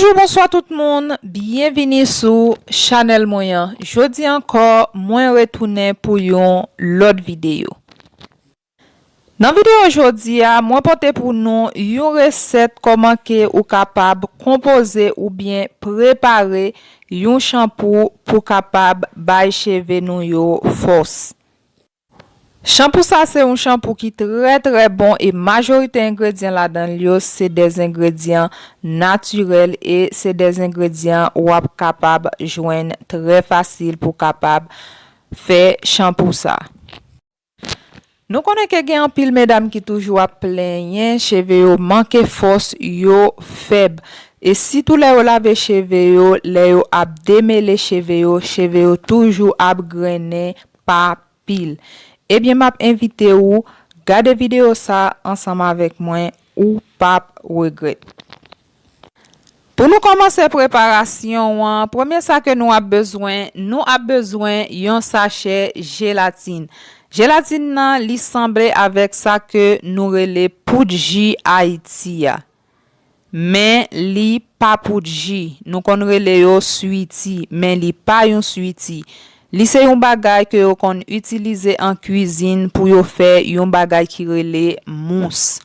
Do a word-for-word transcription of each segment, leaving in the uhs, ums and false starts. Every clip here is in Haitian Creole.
Bonjou, bonswa tout moun, byenvini sou chanèl mwen an. Jodi ankò, mwen retounen pou yon lòt videyo. Nan videyo jodi a, mwen pote pou nou yon resèt kòman ke ou kapab konpoze oubyen prepare yon chanpou pou kapab bay cheve nou yo fòs. Chanpou sa se yon chanpou ki trè, trè bon e majorite engredyan ladan l yo se de engredyan natirèl e se de engredyan w ap kapab jwenn trè fasil pou kapab fè chanpou sa. Nou konnen ke gen anpil medam ki toujou ap plenyen, cheve yo manke fòs, yo fèb. E sitou lè yo lave cheve yo, lè yo ap demele cheve yo, cheve yo toujou ap grennen pa pil. Ebyen, m ap envite ou gade videyo sa ansanm avèk mwen, ou p ap regrèt. Pou nou kòmanse preparasyon an, premye sa ke nou ap bezwen, nou ap bezwen yon sachè jelatin. Jelatin nan, li sanble avèk sa ke nou rele poud ji Ayiti a. Men li pa poud ji. Nou konn rele yo switi, men li pa yon switi. Li se yon bagay ke yo konn itilize an kwizin pou yo fè yon bagay ki rele mous.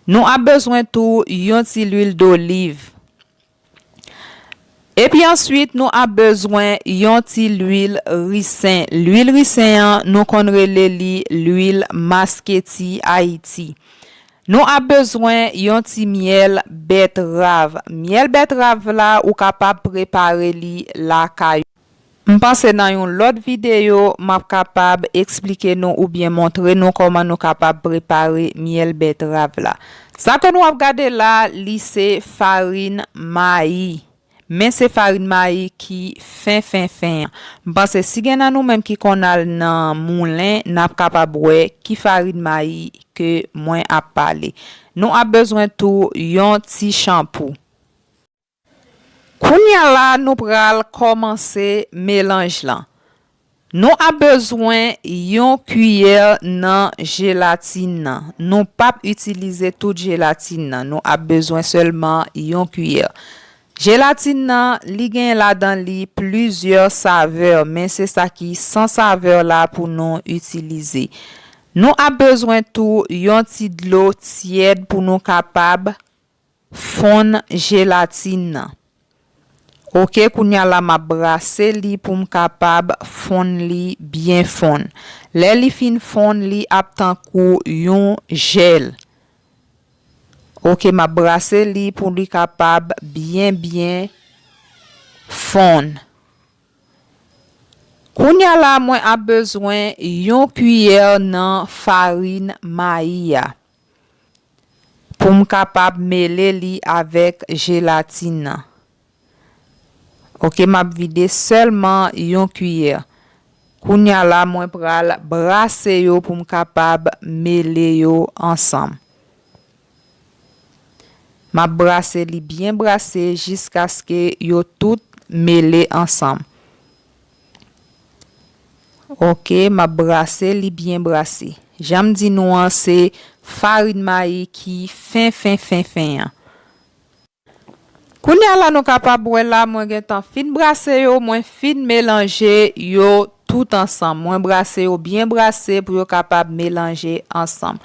Nou ap bezwen tou yon ti lwil doliv. Epi answit, nou ap bezwen yon ti lwil risen. Lwil risen an, nou konn rele li lwil masketi Ayiti. Nou ap bezwen yon ti myèl bètrav. Myèl bètrav la, ou kapab prepare li lakay ou. M panse nan yon lòt videyo, m ap kapab eksplike nou oubyen montre nou kòman nou kapab prepare myèl bètrav la. Sa ke nou ap gade la, li se farin mayi. Men se farin mayi ki fen, fen, fen an. M panse si gen nan nou menm ki konn al nan moulen, n ap kapab wè ki farin mayi ke mwen ap pale. Nou ap bezwen tou yon ti chanpou. Kounye a la, nou pral kòmanse melanj lan. Nou ap bezwen yon kiyè nan jelatin nan. Nou p ap itilize tout jelatin nan. Nou ap bezwen sèlman yon kiyè. Jelatin nan, li gen ladan li plizyè savè, men se sa ki san savè la pou nou itilize. Nou ap bezwen tou yon ti dlo tyèd pou nou kapab fonn jelatin nan. Oke, kounye a la, m ap brase li pou m kapab fonn li byen fonn. Lè li fin fonn, li ap tankou yon jèl. Oke, m ap brase li pou li kapab byen, byen fonn. Kounye a la, mwen ap bezwen yon kiyè nan farin mayi a pou m kapab mele li avèk jelatin nan. Oke, m ap vide sèlman yon kiyè. Kounye a la, mwen pral brase yo pou m kapab mele yo ansanm. M ap brase li byen brase jiskaske yo tout mele ansanm. Oke, m ap brase li byen brase. Jan m di nou an, se farin mayi ki fen, fen, fen, fen an. Kounye a la, nou kapab wè la, mwen gentan fin brase yo, mwen fin melanje yo tout ansanm. Mwen brase yo byen brase pou yo kapab melanje ansanm.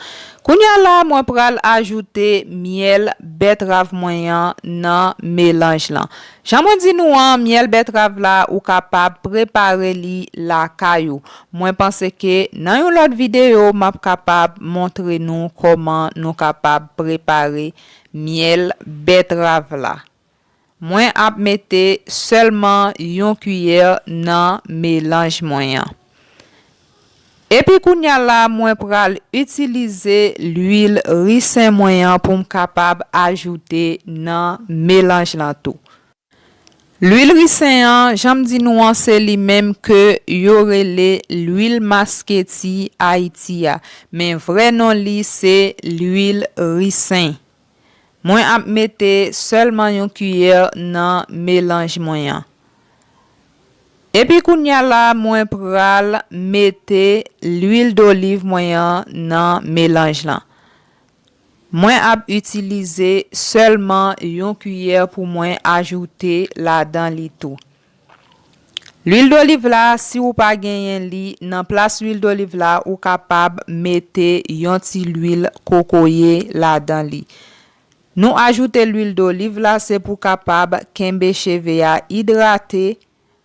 Kounye a la, mwen pral ajoute myèl bètrav mwen an nan melanj lan. Jan mwen di nou an, myèl bètrav la, ou kapab prepare li lakay ou. Mwen panse ke nan yon lòt videyo, m ap kapab montre nou kòman nou kapab prepare myèl bètrav la. Mwen ap mete sèlman yon kiyè nan melanj mwen an. Epi kounye a la, mwen pral itilize lwil risen mwen an pou m kapab ajoute nan melanj lan tou. Lwil risen an, jan m di nou an, se li menm ke yo rele lwil masketi Ayiti a. Men vrè non li se lwil risen. Mwen ap mete sèlman yon kiyè nan melanj mwen an. Epi kounye a la, mwen pral mete lwil doliv mwen an nan melanj lan. Mwen ap itilize sèlman yon kiyè pou mwen ajoute ladan li tou. Lwil doliv la, si ou pa genyen li, nan plas lwil doliv la, ou kapab mete yon ti lwil kokoye ladan li. Nou ajoute lwil doliv la, se pou kapab kenbe cheve a idrate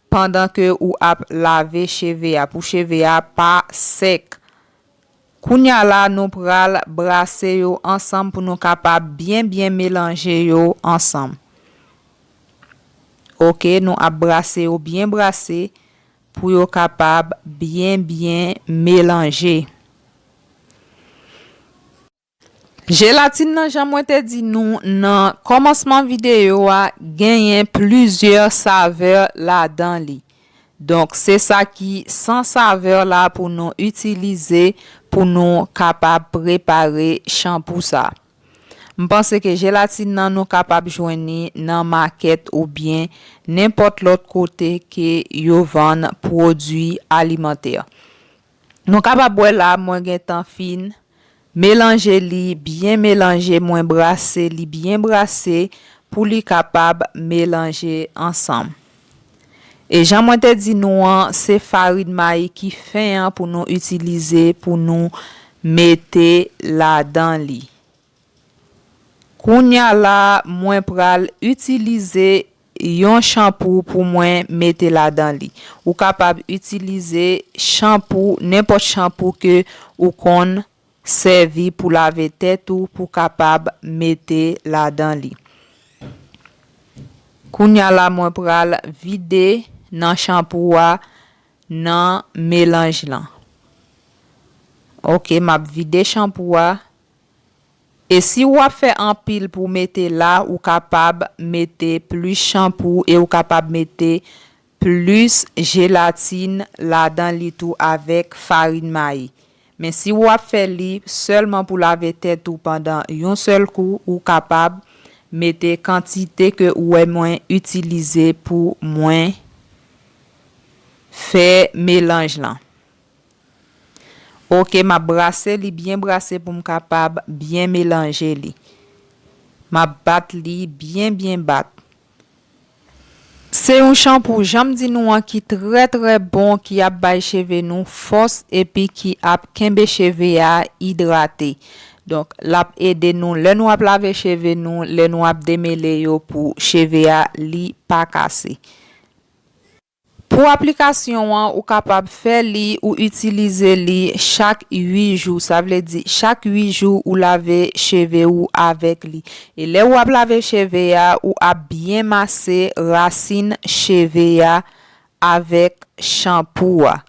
pandan ke ou ap lave cheve a, pou cheve a pa sèk. Kounya la, nou pral brase yo ansanm pou nou kapab byen, byen melanje yo ansanm. Oke, nou ap brase yo byen brase pou yo kapab byen, byen melanje. Jelatin nan, jan mwen te di nou nan kòmansman videyo a, genyen plizyè savè ladan li. Donk, se sa ki san savè la pou nou itilize pou nou kapab prepare chanpou sa. M panse ke jelatin nan nou kapab jwenn li nan makèt oubyen nenpòt lòt kote ke yo vann pwodui alimantè. Nou kapab wè la, mwen gentan fin melanje li, byen melanje, mwen brase li byen brase pou li kapab melanje ansanm. E jan mwen te di nou an, se farin mayi ki fen an pou nou itilize pou nou mete ladan li. Kounya la, mwen pral itilize yon chanpou pou mwen mete ladan li. Ou kapab itilize chanpou, nenpòt chanpou ke ou konn sèvi pou lave tèt ou, pou kapab mete ladan li. Kounya la, mwen pral vide nan chanpou a, nan melanj lan. Oke, m ap vide chanpou a. E si w ap fè anpil pou w mete la, ou kapab mete plis chanpou e ou kapab mete plis jelatin ladan li tou avèk farin mayi. Men si w ap fè li sèlman pou lave tèt ou pandan yon sèl kou, ou kapab mete kantite ke ou wè mwen itilize pou mwen fè melanj lan. Oke, m ap brase li byen brase pou m kapab byen melanje li. M ap bat li byen, byen bat. Se yon chanpou, jan m di nou an, ki trè, trè bon, ki ap bay cheve nou fòs epi ki ap kenbe cheve a idrate. Donk, l ap ede nou lè nou ap lave cheve nou, lè nou ap demele yo pou cheve a li pa kase. Pou aplikasyon an, ou kapab fè li ou itilize li chak uit jou. Sa vle di, chak uit jou ou lave cheve ou avèk li. E lè ou ap lave cheve a, ou ap byen mase rasin cheve a avèk chanpou a.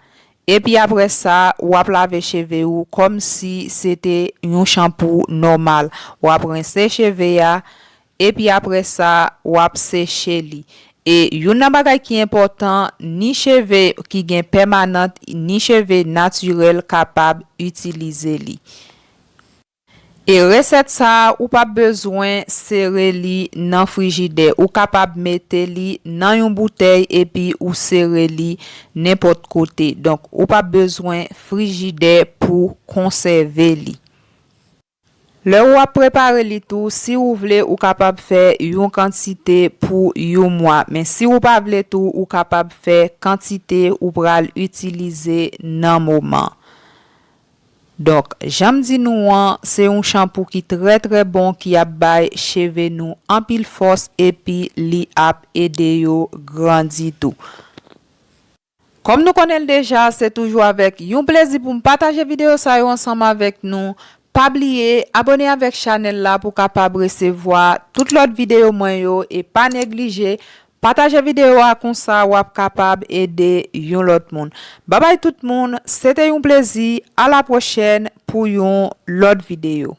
Epi apre sa, w ap lave cheve ou kòmsi se te yon chanpou nòmal. W ap rense cheve a, epi apre sa, w ap seche li. E youn nan bagay ki enpòtan, ni cheve ki gen pèmanant, ni cheve natirèl kapab itilize li. E resèt sa a, ou p ap bezwen sere li nan frijidè. Ou kapab mete li nan yon boutèy epi ou sere li nenpòt kote. Donk, ou p ap bezwen frijidè pou konsève li. Lè w ap prepare li tou, si ou vle, ou kapab fè yon kantite pou yon mwa. Men si ou pa vle tou, ou kapab fè kantite ou pral itilize nan moman. Donk, jan m di nou an, se yon chanpou ki trè, trè bon, ki ap bay cheve nou anpil fòs, epi li ap ede yo grandi tou. Kòm nou konnen l deja, se toujou avèk yon plezi pou m pataje videyo sa yo ansanm avèk nou. Pa bliye abòne avèk chanèl la pou w kapab resevwa tout lòt videyo mwen yo, e pa neglije pataje videyo a, konsa w ap kapab ede yon lòt moun. Babay tout moun, se te yon plezi, a la pwochèn pou yon lòt videyo.